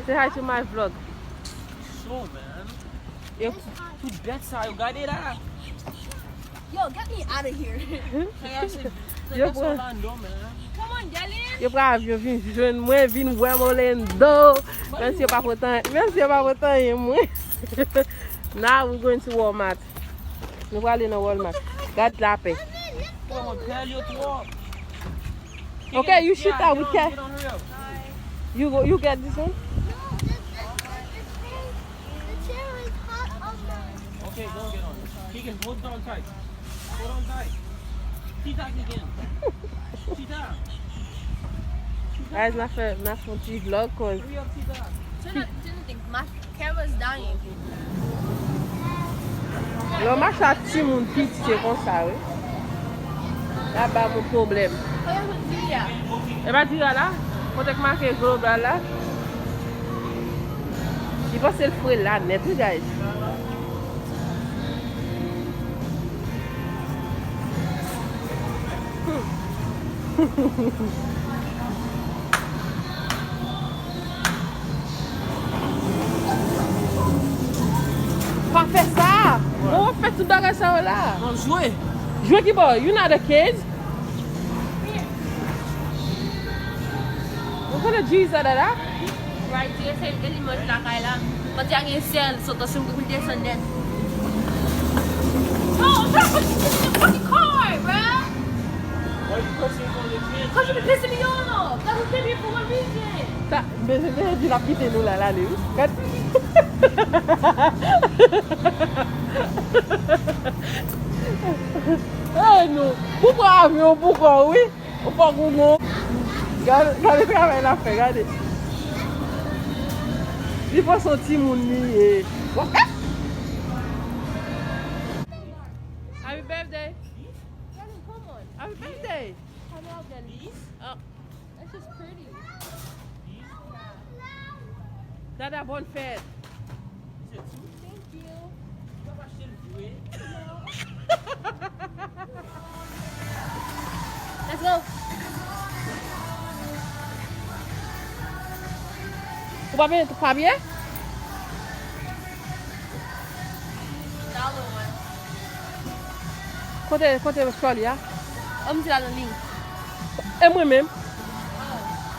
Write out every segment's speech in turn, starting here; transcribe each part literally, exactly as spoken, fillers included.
Say hi to my vlog. So, man. Yo, tout bèt sa yo, gade la. Yo, get me out of here. Yo pran, Orlando, man. Come on, Dylan. Yo pran avyon vin jwenn mwen, vin wè m Orlando. Menm si yo pa pote anyen, menm si yo pa pote anyen mwen. Now we going to Walmart. Nou prale nan Walmart. Gad lapè. Yo, pèl yo twòp. Okay, you shoot that with cat. You go, you get this one? No, the, the, the, the chair is hot on my Okay, go get on. Keegan, hold on tight. Hold on tight. Tita, Keegan. Tita. Guys, n a fè, n a fè yon ti vlog cause Hurry up, Tita. Turn up, turn the thing. My camera's dying. Lè w mache ak timoun piti, se konsa, wi. L ap ba moun pwoblèm. E pa diri a la? Kote k make global la? Li panse l fre la nèt, wi, guys. Pa fè sa! Bon, w ap fè tout bagay sa yo la. Bon, jwe. Jwe ki bò? You not a kid? What kind of G is that, Dada? Right, you say any much like I love. But I can sell, so to some people they send that. No, I'm trying to put this in the fucking car, bro. Why you pressing on the kid? Cause you be pissing me off. That's what came here for one reason. Sa, bezwen te di l ap kite nou la, l ale, wi. Gad. Ey, nou. Pou pran avyon, pou kò, wi. Ou fòk ou bon. Gade, gade travay l ap fè, gade. Li panse yon timoun li ye. Happy birthday. Happy birthday. Oh, that's just pretty. Dada, bonne fête. Thank you. Let's go. Ou pa peye tou papye? Dollar one. Kote, kote Charlie a? Om di la nan liy. E mwen menm?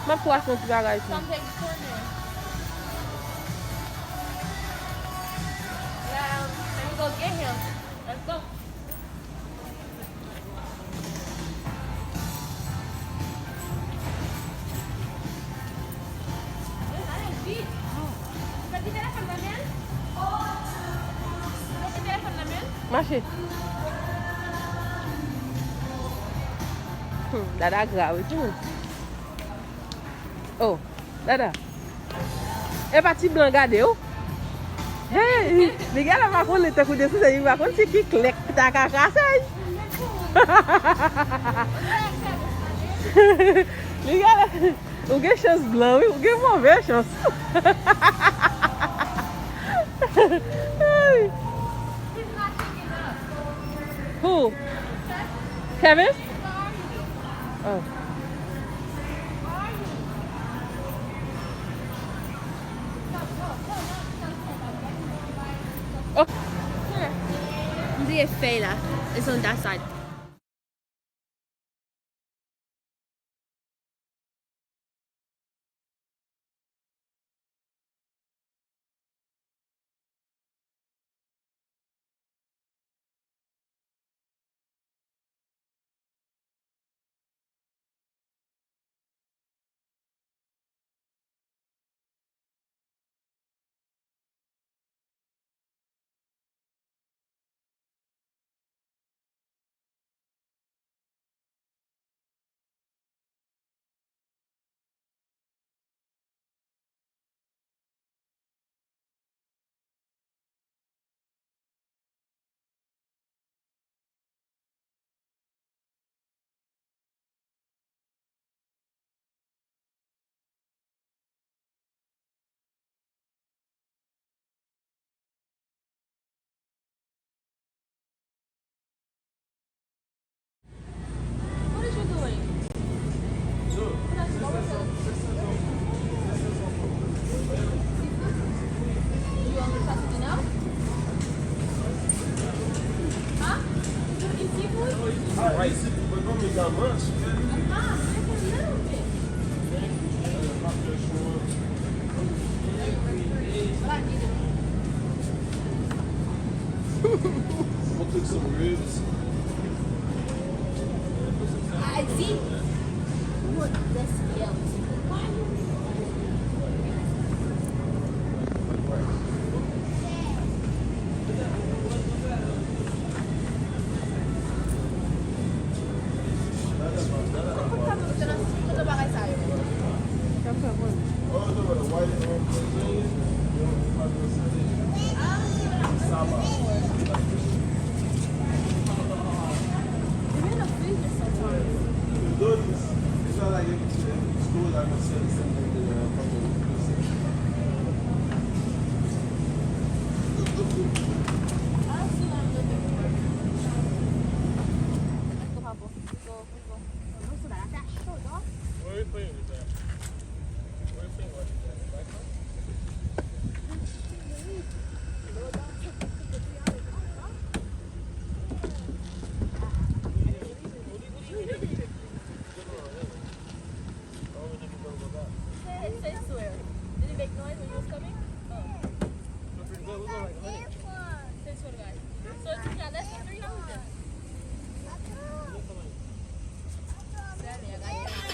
M ap tou achte yon ti bagay tou. Something corner. Yeah, let me go get him. Let's go. Mache. Hmm, Dada gra wi tou. Oh, Dada. E pa ti blan gade w. Hey, Miguel pa konnen tankou de sou se li pa konn si ki klèk ta ka kase. Miguel, ou gen chans blan wi, ou gen move chans. Hey. Who? Kevin? Oh. Okay. M bliye fèy la. It's on that side. Lunch, man. Uh-huh, just a little bit. We'll cook some ribs. I did. What? Let's go. Say, say swear. Did it make noise when you was coming? Oh. Say swear to God. So it's not less than three hundred. Sammy, I got you.